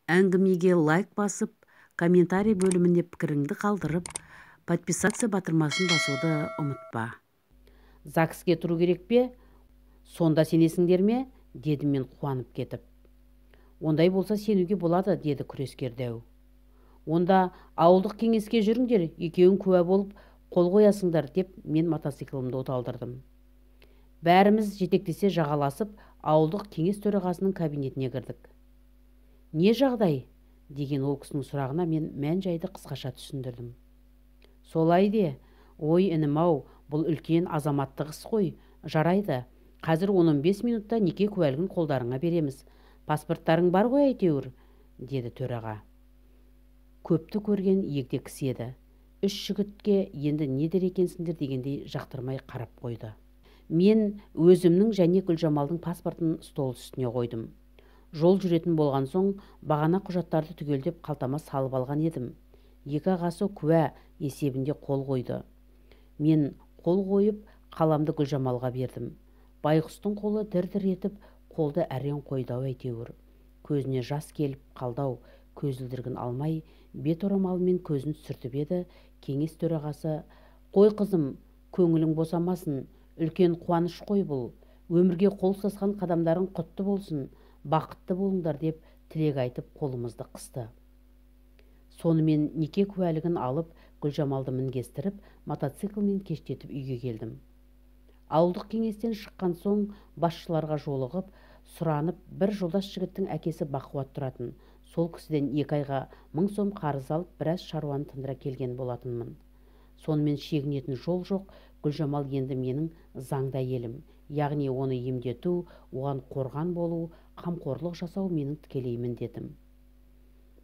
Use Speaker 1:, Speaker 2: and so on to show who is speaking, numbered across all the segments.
Speaker 1: Әңгімеге лайк басып, комментарий бөліміне пікіріңді қалдырып, подписаться батырмасын басуды ұмытпа.
Speaker 2: ЗАГСке тұру керек пе? Сонда сенесіңдер ме? Дедім мен қуанып кетіп. Ондай болса сенуге болады, деді күрескер дәу. Онда ауылдық кеңеске жүріңдер, екеуің куә болып қол қоясыңдар, деп мен мотоциклімді оталдырдым. Бәріміз жетектесе жағаласып, ауылдық кеңес төрағасының кабинетіне кірдік. Не жағдай? Деген ол кісінің сұрағына мен мән-жайды қысқаша түсіндірдім. Солай де, ой інім-ау, бұл үлкен азаматтық іс қой, жарайды. Қазір 15 минутта неке куәлігін қолдарыңа береміз. Паспорттарың бар ғой әйтеуір, деді төраға. Көпті көрген егде кісі еді. Үш жігітке енді не дер екенсіңдер дегендей жақтырмай қарап қойды. Мен өзімнің және Гүлжамалдың паспортын стол үстіне қойдым. Жол жүретін болған соң бағана құжаттарды түгелдеп қалтама салып алған едім. Екі ағасы куә есебінде қол қойды. Мен қол қойып қаламды Гүлжамалға бердім. Байғұстың қолы дір-дір етіп, қолды әрең қойды-ау әйтеуір. Көзіне жас келіп қалды-ау, көзілдірігін алмай, бет орамалымен көзін сүртіп еді. Кеңес төрағасы, «Қой қызым, көңілің босамасын, үлкен қуаныш қой бұл. Өмірге қол ұстасқан қадамдарың құтты болсын, бақытты болыңдар», деп тілек айтып қолымызды қысты. Сонымен неке куәлігін алып, Гүлжамалды мінгестіріп, мотоциклмен кештетіп үйге келдім. Ауылдық кеңестен шыққан соң басшыларға жолығып, сұранып, бір жолдас жігіттің әкесі бақуат тұратын. Сол кісіден 2 айға 1000 сом қарыз алып, біраз шаруаны тындыра келген болатынмын. Сонымен шегінетін жол жоқ, Гүлжамал енді менің заңды әйелім. Яғни оны емдету, оған қорған болу, қамқорлық жасау менің тікелей міндетім.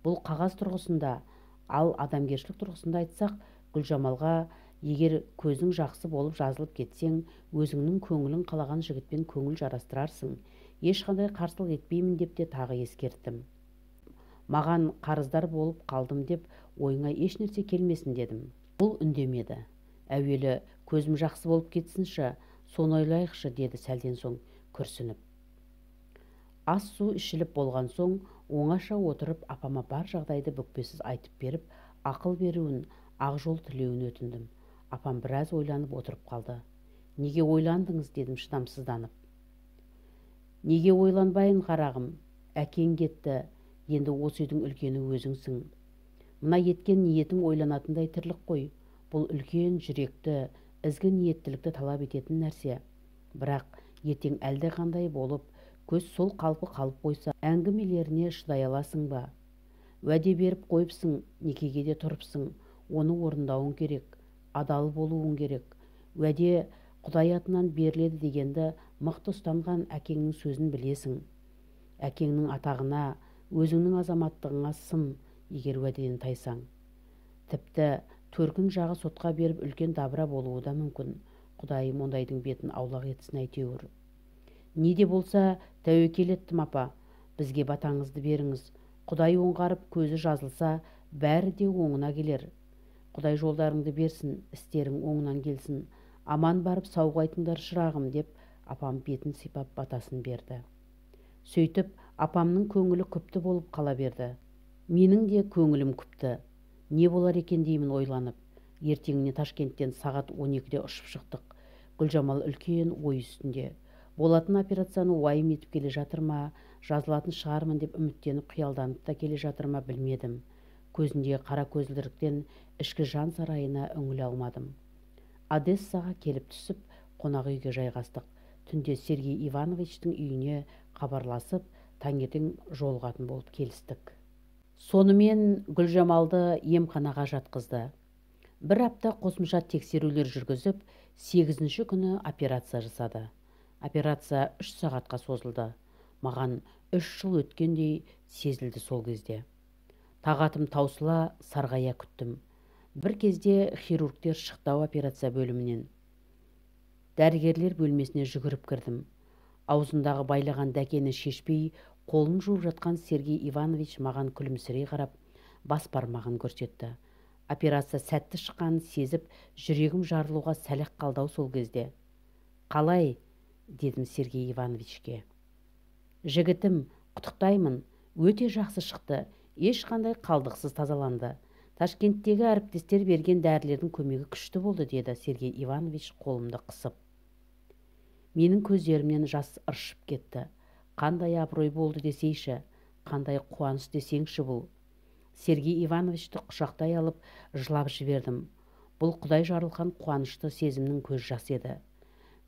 Speaker 2: Бұл қағаз тұрғысында, ал адамгершілік тұрғысында айтсақ, Гүлжамалға егер көзің жақсы болып жазылып кетсең, өзіңнің көңілің қалаған жігітпен көңіл жарастырарсың, ешқандай қарсылық етпеймін деп те тағы ескерттім. Маған қарыздар болып қалдым деп ойыңа ешнәрсе келмесін дедім. Бұл үндемеді. Әуелі көзім жақсы болып кетсінші, соны ойлайықшы, деді сәлден соң күрсініп. Ас су ішіліп болған соң оңаша отырып апама бар жағдайды бүкпесіз айтып беріп, ақыл беруін, ақ жол тілеуін өтіндім. Апам біраз ойланып отырып қалды. Неге ойландыңыз, дедім шыдамсызданып. Неге ойланбайын, қарағым, әкең кетті, енді осы үйдің үлкені өзіңсің. Мына еткен ниетің ойланатындай тірлік қой. Бұл үлкен жүректі, ізгі ниеттілікті талап ететін нәрсе. Бірақ ертең әлде қандай болып, көз сол қалпы қалып қойса, әңгімелеріне шыдай аласың ба? Уәде беріп қойыпсың, некеге де тұрыпсың, оны орындауың керек, адал болуың керек. Уәде Құдай атынан беріледі дегенді мықты ұстанған әкеңнің сөзін білесің. Әкеңнің атағына, өзіңнің азаматтығыңа сын, егер уәдеден тайсаң. Тіпті төркін жағы сотқа беріп үлкен дабыра болуы да мүмкін. Құдайым ондайдың бетін аулақ етсін әйтеуір. Не де болса тәуекел еттім апа, бізге батаңызды беріңіз. Құдай оңғарып көзі жазылса, бәрі де оңына келер. Құдай жолдарыңды берсін, істерің оңынан келсін. Аман барып сау қайтыңдар шырағым, деп апам бетін сипап батасын берді. Сөйтіп апамның көңілі күпті болып қала берді. Менің де көңілім күпті. Не болар екен деймін ойланып. Ертеңіне Ташкенттен сағат 12-де ұшып шықтық. Гүлжамал үлкен ой үстінде. Болатын операцияны уайым етіп келе жатыр ма, жазылатын шығармын деп үміттеніп қиялданып та келе жатыр ма білмедім. Көзіндегі қара көзілдіріктен ішкі жан сарайына үңіле алмадым. Одессаға келіп түсіп, қонақ үйге жайғастық. Түнде Сергей Ивановичтің үйіне хабарласып, таңертең жолығатын болып келістік. Сонымен Гүлжамалды емханаға жатқызды. Бір апта қосымша тексерулер жүргізіп, 8-ші күні операция жасады. Операция 3 сағатқа созылды. Маған 3 жыл өткендей сезілді сол кезде. Тағатым таусыла сарғая күттім. Бір кезде хирургтер шықты-ау операция бөлімінен. Дәрігерлер бөлмесіне жүгіріп кірдім. Аузындағы байлаған дәкені шешпей, қолын жуып жатқан Сергей Иванович маған күлімсірей қарап, бас бармағын көрсетті. Операция сәтті шыққанын сезіп, жүрегім жарылуға сәл-ақ қалды-ау сол кезде. Қалай? Дедім Сергей Ивановичке. Жігітім, құттықтаймын, Өте жақсы шықты, ешқандай қалдықсыз тазаланды. Ташкенттегі әріптестер берген дәрілердің көмегі күшті болды, деді Сергей Иванович қолымды қысып. Менің көздерімнен жас ыршып кетті. Қандай абырой болды десейші, қандай қуаныш десеңші бұл. Сергей Ивановичті құшақтай алып, жылап жібердім. Бұл Құдай жарылқан қуанышты сезімнің көз жасы еді.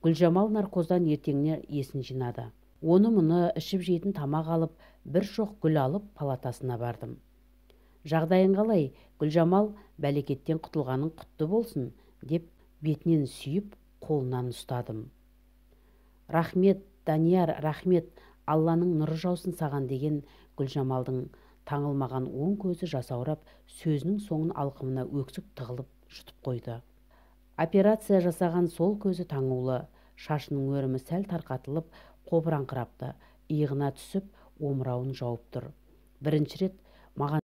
Speaker 2: Гүлжамал наркоздан ертеңіне есін жинады. Оны-мұны ішіп жейтін тамақ алып, бір шоқ гүл алып палатасына бардым. Жағдайың қалай, Гүлжамал, бәлекеттен құтылғаның құтты болсын, деп бетінен сүйіп, қолынан ұстадым. Рахмет, Данияр, рахмет, Алланың нұры жаусын саған, деген Гүлжамалдың таңылмаған оң көзі жасаурап, сөзінің соңын алқымына өксік тығылып жұтып қойды. Операция жасаған сол көзі таңулы, шашының өрімі сәл тарқатылып, қобыраңқырапты, иығына түсіп, омырауын жауып тұр. Бірінші рет маған